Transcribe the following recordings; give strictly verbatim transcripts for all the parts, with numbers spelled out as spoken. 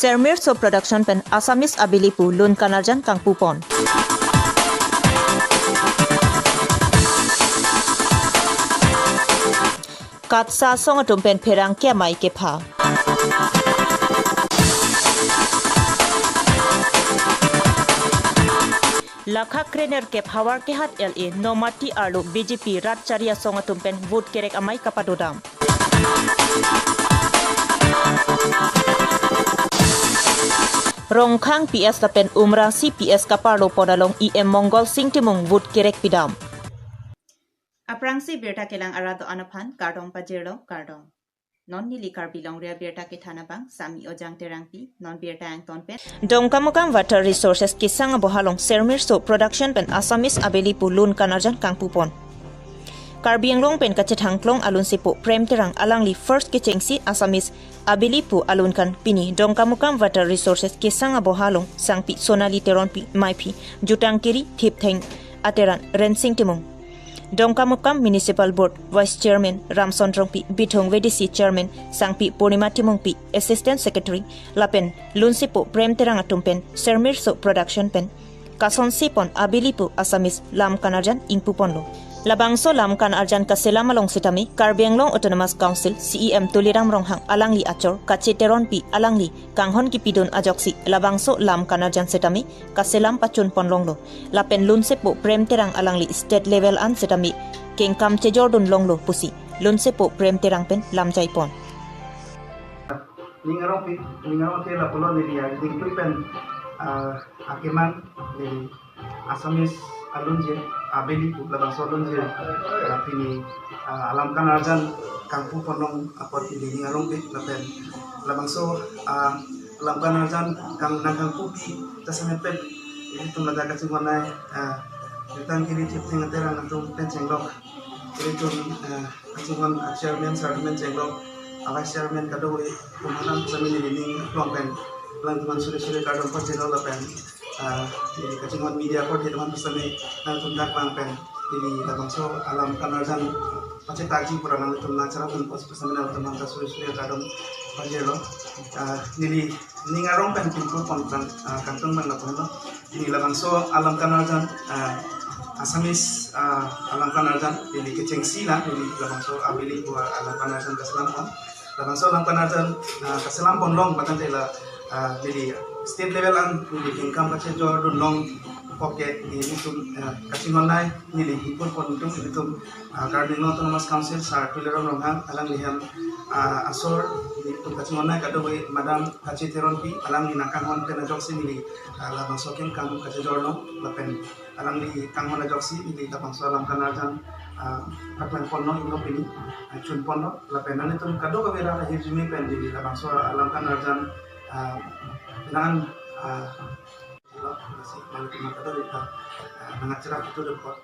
Sermirso Production pen Assamese Abili pu lun kanarjan kangpupon. KATSA asong atum pen pherangke amei kepha. Lakha krenerkep Howraghat L A Nomati arlo B J P rat chari asong atum pen vote kerek amei kapadodam. Rongkhang P S lapen Umrangso P S kaparlopon along E M Mongal Sing Timung vote kerek pidam. Aphrangsi birta kelang arat do-an aphan kardom pajirlo, kardom. Non neli Karbi Longri Abirta kethan abang Sami Ojang Terangpi, non birta angton pen. Dongkamukam Water Resources kesang aboha along Sermirso Production pen Assamese Abili pu lun kanarjan kangpupon. Karbi Anglong pen kachethangklong alunsepo Prem Terang alangli first kechengsi Assamese Abili pu alun kan pini Dongkamukam Water Resources kesang aboha along sangpi Sonali Teronpi, maiphi Jutang Kiri, thiptheng ateran Rensing Timung, Dongkamukam Municipal Board Vice Chairman Ramson Rongpi, Bithung V D C Chairman sangpi Purnima Timungpi, Assistant Secretary, lapen lunsepo Prem Terang atum pen Sermirso Production pen kasonsepon Abili pu Assamese lam kanarjan ingpuponlo. Labangso lam kanarjan kaselam along sitame Karbi Anglong Autonomous Council C E M Tuliram Ronghang alangli achor Kache Teronpi alangli kanghon kipidun ajoksi labangso lam kanarjan sitame kaselam pachunpon longlo. Lapen lunsepo Prem Terang alangli state level an sitame kengkam chejordun longlo pusi lunsepo Prem Terang pen lamjaipon. Ning arong pi, ning arong ke lapulo neli ya, ning pri pen, ah, akeman neli Assamese alunjin, Abili pu labangso alunjin, ah, pini, ah, alam kanarjan kangpupon long apot neli ning arong pi lapen labangso, ah, alam kanarjan kang nangkangpupi ta semet pen ilitum ladak kachinghon nai, ah, Jutang Kiri, thiptheng ateran atum pen chenglok ilitum, ah, kachinghon, ah, chairman, sir atum pen chenglok, ah, vice chairman kadokave atum aphan sami neli ning arong pen alangtum aphan suri suri kardom pajirlo lapen, ah, neli kachinghon media korte atum aphan sami alangtum dak vang pen neli labangso alam kanarjan pachethakji pura alangtum nangcherapdun apot sami alangtum aphan ta suri suri kardom pajirlo. Ah, neli ning arong pen kangpupon pen, ah, kangtung pen lapulo. Neli labangso alam kanarjan, ah, Assamese, ah, alam kanarjan neli kechengsi la, neli labangso Abili pu alam kanarjan kaselampon. Labangso alam kanarjan, ah, kaselampon long batang tela, ah, neli state level an neli kengkam kachejordun long apot ke nelitum, ah, kachinghon nai neli ingpupontum ilitum, ah, Karbi Anglong Autonomous Council sir Tuliram Ronghang alangli hem, ah, asor nelitum kachinghon nai kadokave Madam Kache Teronpi alangli nangkanghon pen ajoksi neli, ah, labangso kengkam kachejor long lapen alangli kanghon ajoksi neli labangso alam kanarjan, ah, paklangpon long inut pini, ah, chunpon long lapen nanglitum kadokave rat ahirjume pen neli labangso alam kanarjan, ah, nang, ah, lo, nasi malu tima kadokave ta, ah, nangcherap itu depot.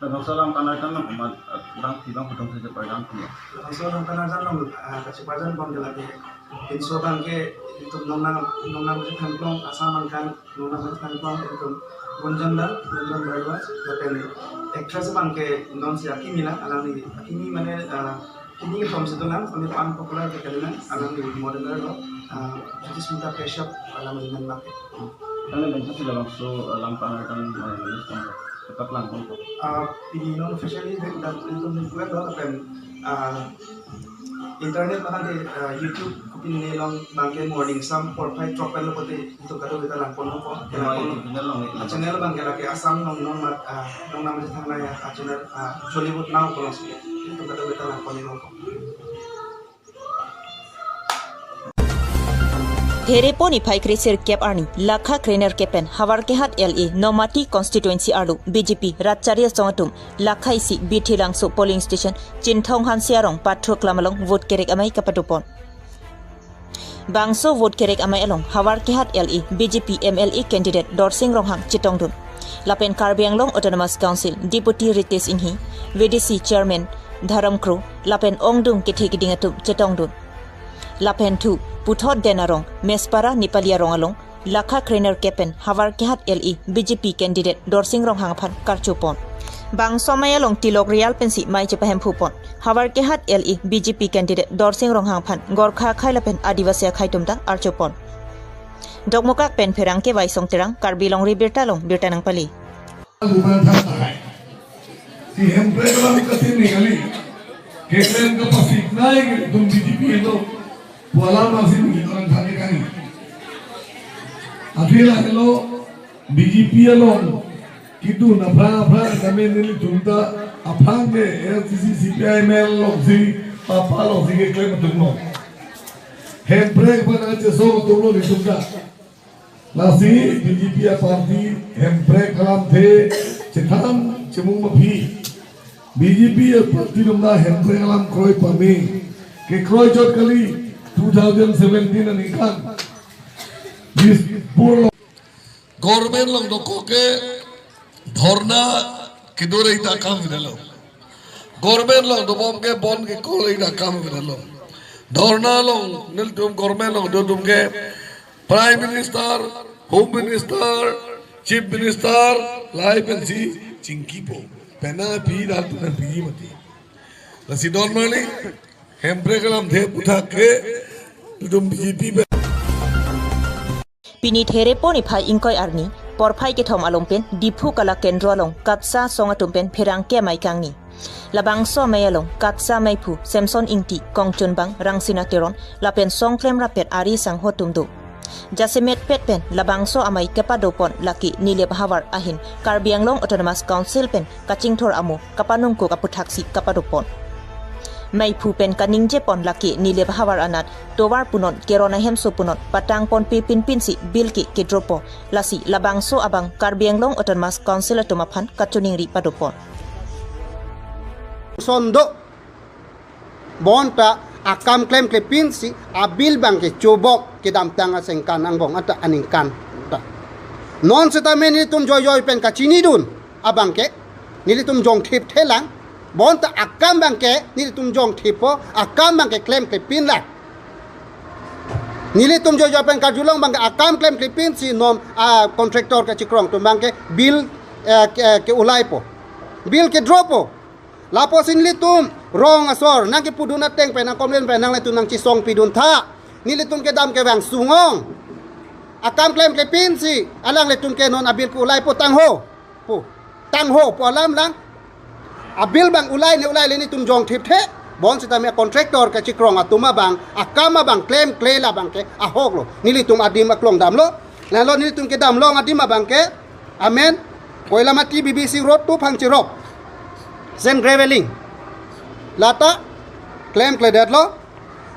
Labangso alam kanarjan along komat, eh, bang si bang putong saja pardam si ya. Labangso alam kanarjan along, ah, kacheparjan pon ke lake pinso abang ke ilitum nongnang, nongnang kachethangklong, Assam angkan nongnang kachethangklong ilitum Gunjan da, Gunjan Bhardwaj, lapen actress abang ke non si akimi la, alangli akimi mane, ah, kini kethom si dolang, kami pan popular ke kalilang, alangli model lo, ah, Jyoti Smita Kashyap, alangli men lake. Kami bangsa si labangso, eh, alam kanarjan, eh, release tong, kepaklangpon tong. Ah, pini non officially dek dak ilitum kuat lo lapen, ah, internet lapen di, ah, YouTube kopine along abang ke morning sam porphai throk pen lo pulote ilitum kadokave ta langpon longpo. Channel along, ah, channel abang ke lake Assam nong nong mat, ah, nongnang kachethang nai, ah, channel, ah, Jollywood Now pulo si ilitum kadokave ta langpon longpo. Dherepon niphai kre sirkep arni, Lakha krenerkep pen Howraghat L A Nomati constituency arlo B J P rat chari asong atum lakha isi Bithilangso polling station Chinthong Hanse arong pathurklam along vote kerek amei kapadopon. Bangso vote kerek amei along Howraghat L A B J P M L A candidate Dorsing Ronghang chetongdun. Lapen Karbi Anglong Autonomous Council Deputy Ritesh Enghi, V D C Chairman Dharam Kro, lapen ongdung kethe keding atum chetongdun. Lapen thu, puthot den arong, Mespara Nepali arong along, Lakha krenerkep pen Howraghat L A B J P candidate Dorsing Ronghang aphan karchopon. Bangso amei along Tilok Real pensi mei chepahemphupon. Howraghat L A B J P candidate Dorsing Ronghang aphan Gorkha akhei lapen Adivasi akhei atum ta archopon. Dokmoka pen pherangke Waisong Terang, Karbi Longri Birta along birta nangpale. Bukan sah tahai. Si Hemprek alam kasin ni kali. Keklem kapasik nai ke tum B J P itu. Pu alam asin ni orang thani kani. Akhirnya hello B J P along. Kedun aphrang aphrang kami nelitum ta aphrang ke L C C C P I M L along si papa along si keklem atum lo. Hemprek pen aja so atum lo nelitum ta. Lasi B J P aparty Hemprek alamthe chethan chemung maphi. B J P aparty atum ta Hemprek alam kroi pame. Kekroi chot kali two thousand seventeen aningkan. Dispur lo. Government along dokok ke dhorna kedo-re ta akam avedetlo. Government along dobom ke bon kekol-re ta akam avedetlo. Dhorna along nelitum government along do atum ke Prime Minister, Home Minister, Chief Minister, lahai pensi chingkipo. Penang aphi dak tu nangpi mati. Lasi don mali, Hemprek alamthe aputhak ke, nelitum B J P pen. Pini Therepo niphai ingkoi arni, porphai kethom along pen, Diphu Kala Kendro along, KATSA asong atum pen pherangke amei kangni. Labangso amei along, KATSA ameiphu, Samson Ingti, Kongchunbang, Rangsina Teron, lapen song klemrap-et ari sangho atum do. Jasemet pet pen, labangso amei kepadopon lake Nilip Havar ahin, Karbi Anglong Autonomous Council pen, kachingthur amo, kapanungkuk aputhaksi kapadopon. Meiphu pen kaningjepon lake Nilip Havar anat, tovar punon, keron ahemso punon, patangponpe pinpinsi bill ke kedropo, lasi labangso abang Karbi Anglong Autonomous Council atum aphan kachiningri padopon. Son do, bonta akam klemklepinsi abill abangke chobok kedamtang asengkan angbong ata aningkan ta. Non setame nelitum joijoi pen kachinidun abangke, nelitum jongthip thelang, bonta akam abangke nelitum jongthippo, akam abangke klemklepinlang. Nelitum joijoi pen karjulong abangke akam klemklepinsi non a contractor kachikrong atum abangke bill, eh, ke, ke-ulaipo. Bill kedropo. Lapusi nelitum rong asor nangkepudun ateng pen nang complain pen nanglitum nangchisongpidun tha. Nelitum kedam kevang sungong. Akam klemklepinsi alanglitum ke non abill ke-ulaipo tangho. Pu. Tangho pu alam lang. Abill abang ulai ne ulai le nelitum jongthip the. Bon setame contractor kachikrong atum abang, akam abang klemkle labangke ahoklo. Nelitum adim aklong damlo. Lalo nelitum kedamlong adim abangke, amen, Koilamati B B C Road to Phangchirop. Sand graveling. Lata klemkledetlo.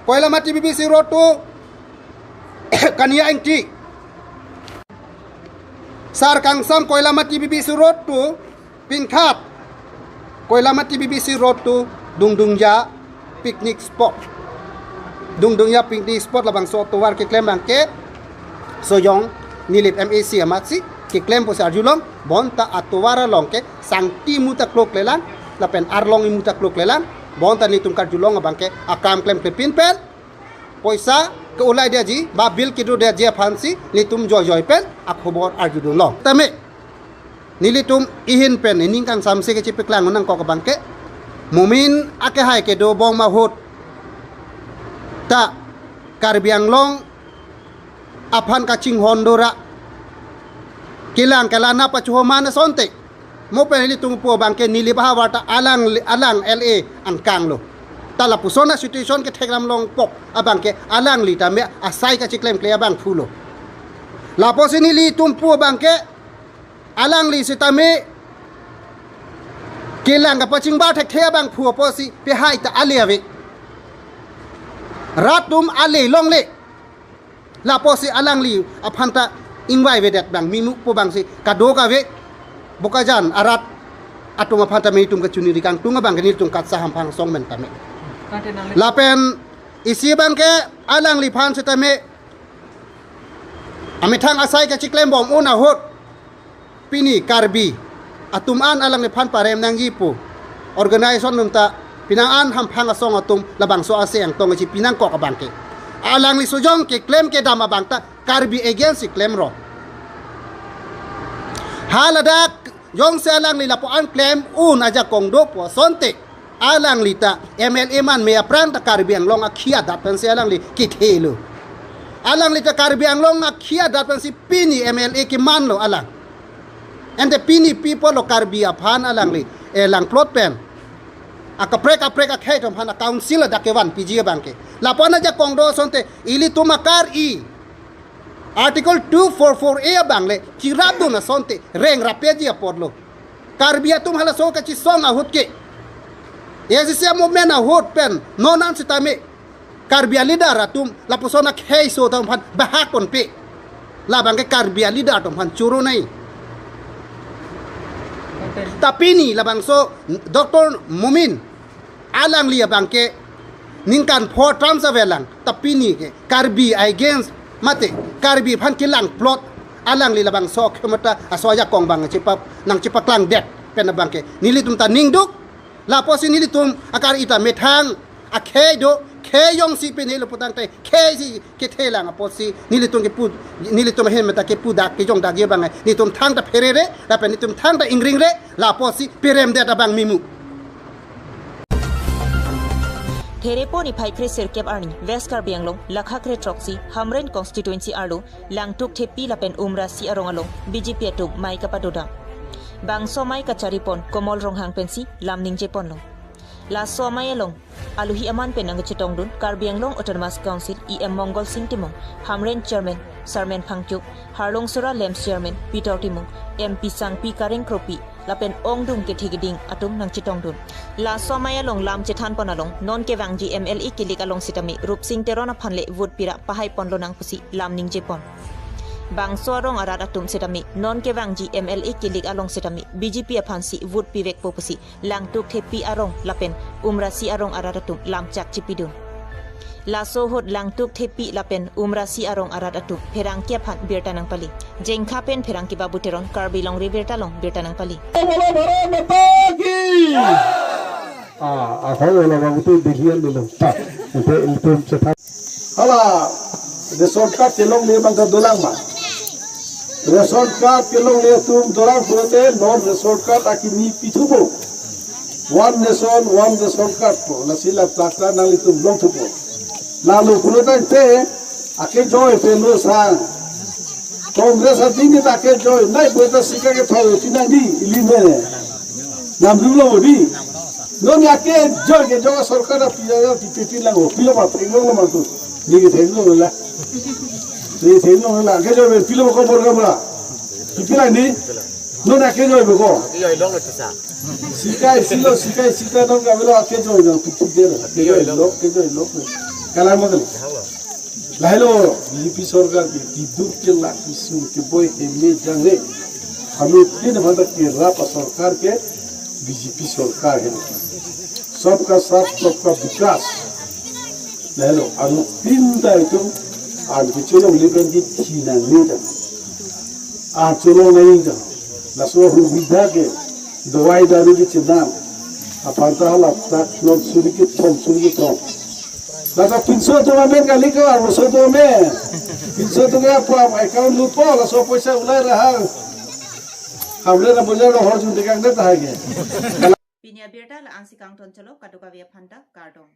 Koilamati B B C Road to Kania Ingti. Sar kangsam Koilamati B B C Road to Pinkhat. Koilamati B B C Road to Dungdungja picnic spot. Dungdungja picnic spot labangso atovar keklem abangke Sojong Nilip M A C amatsi keklem pusi arjulong, bonta atovar along ke sangti imu ta kloklelang, lapen arlong imu ta kloklelang, bonta nelitum karjulong abangke akam klemklepin pen poisa ke-ulai detji, ba bill kedodetji aphansi nelitum joijoi pen akhobor arjudunlong. Tame nelitum ihin pen ining kangsamse kachipeklang nangkok abangke, mumin akehai kedobom ahut ta Karbi Anglong aphan kachinghon dora kelang kelana pachuhoman asonte. Mo pen nelitum pu abangke Nilip Havar ta alang, alang L A angkanglo. Ta lapuson asituation kethekdamlong pok abangke alangli tame asai kachiklemkle abangphulo. Lapusi nelitum pu abangke alangli setame kelang kapachingbar thekthe abangphu apotsi pehai ta ale ave. Rat atum ale longle. Lapusi alangli aphan ta ingvai avedet abang mimuk pu abangsi kadokave Bokajan arat atum aphan tame itum kachiningri kangtung abangke nelitum KATSA hamphang asong pen tame. Lapen isi abangke alangliphan setame amethang asai kachiklembom un ahut pini Karbi atum an alangliphan parem nangji pu organization atum ta penang an hamphang asong atum labangso ase angtong chipi nangkok abangke, alangli Sojong keklem kedam abang ta Karbi against si klemrong. Haladak jongsi alangli lapu-an klem un ajakong dopo asonte, alangli ta M L A manme aphrang ta Karbi Anglong akhei adat pensi alangli kithelo. Alangli ta Karbi Anglong akhei adat pensi pini M L A kemanlo alang. Ante pini people lo Karbi aphan alangli, eh, langplot pen. Akaprek kaprek akhei atum aphan a-council adak kevan piji abangke. Lapu-an ajakong do asonte ilitum akar-i Article two four four A abang le chirapdun asonte reng rapji apotlo. Karbi atum halaso kachisong ahut ke. A C C movement ahut pen non an sitame Karbi a-leader atum lapuson akhei aso atum aphan bahak ponpe. Labangke Karbi a-leader atum aphan choro nai. Ta pini labangso Doctor Momin alangli abangke ningkan four terms avelang, ta pini ke Karbi against mate Karbi aphan kelangplot alangli labangso khemata aso ajakong abang chepa nangchepaklangdet pen abangke nelitum ta ningduk. Lapusi nelitum akar-i ta methang akhei do, khei jongsi pini lo putangte khei si kethelang apotsi nelitum kepu, nelitum ahin meta kepu dak kejong dak abang nelitum thangta pherere lapen nelitum thangta ingringre, lapusi peremdet abang mimu. Therepo niphai kre sirkep arni West Karbi Anglong lakha kre throksi Hamren constituency arlo Langtuk Thepi lapen Umrasi arong along B J P atum mei kapadodam. Bangso mei kacharipon Komol Ronghang pensi lam ningjeponlo. Laso mei along aluhi aman pen nangchetongdun Karbi Anglong Autonomous Council E M Mongol Sing Timung, Hamren Chairman Sarmen Phangchuk, Harlongsora LAMPS Chairman Peter Timung, M P Sangpi Kareng Kropi, lapen ongdung kethe keding atum nangchetongdun. Laso mei along lam chethanpon along non kevangji M L A kilik along sitame Rupsing Teron aphan le vote pira pahaiponlonang pusi lam ningjepon. Bangso arong arat atum sitame non kevangji M L A kilik along sitame B J P aphansi vote pivekpo pusi Langtuk Thepi arong lapen Umrasi arong arat atum lamchak chipidun. Laso ahut Langtuk Thepi lapen Umrasi arong arat atum pherangke aphan birta nangpali. Jengkha pen pherangke Babu Teron, Karbi Longri Abirta along birta nangpali. बोलो भारत माता की। Ah, ako wala bang itu dihian dulu. Tak, itu itu cetak. Hala, ration card kelongle abang dolang ma. Ration card kelongle atum dolang pulote non ration card akimi pithupo. One nation, one ration card po. Lasi la plasta nanglitum longthupo. Lalu pulo tangte, akejoi pelo sang. Congress adin ta akejoi, nai pueta sika kethoi, tina di, ilime. Namdumlo di. Non akejoi kejoi sorkar api ya, pi, pi, pi lang, pilo ma, pilo ma tu. Ni kethenglo la. Ni thenglo la, akejoi pilo ko bor ka bra. Pi, pi lang di. Non akejoi ko. Sikai silo, sikai sita non kavelo akejoi lo, pi, pi de la. Akejoi lo, akejoi lo. Kalang ma kali. Lahelo B J P sorkar ke tidur ke lak isu ke boy ke me jang le. Hami tin mata ke rap sorkar ke B J P sorkar he. Sabka saath sabka vikas. Lahelo anu tinta itu an ke cholongle pen ke thina ne ta. An cholongle ta. Laso hubidha ke dawai daru ke chenam. Apanta hala tak non suri kethom, suri kethom. Lata pinso atum amen kali ko, arloso atum amen. Pinso atum ke apa account lupo, laso poisa ulai raha. Hamre na bojar lo hor jun tekang det tahai ke. Pini abirta la-ansi kangton cholo, kadokave aphanta kardom.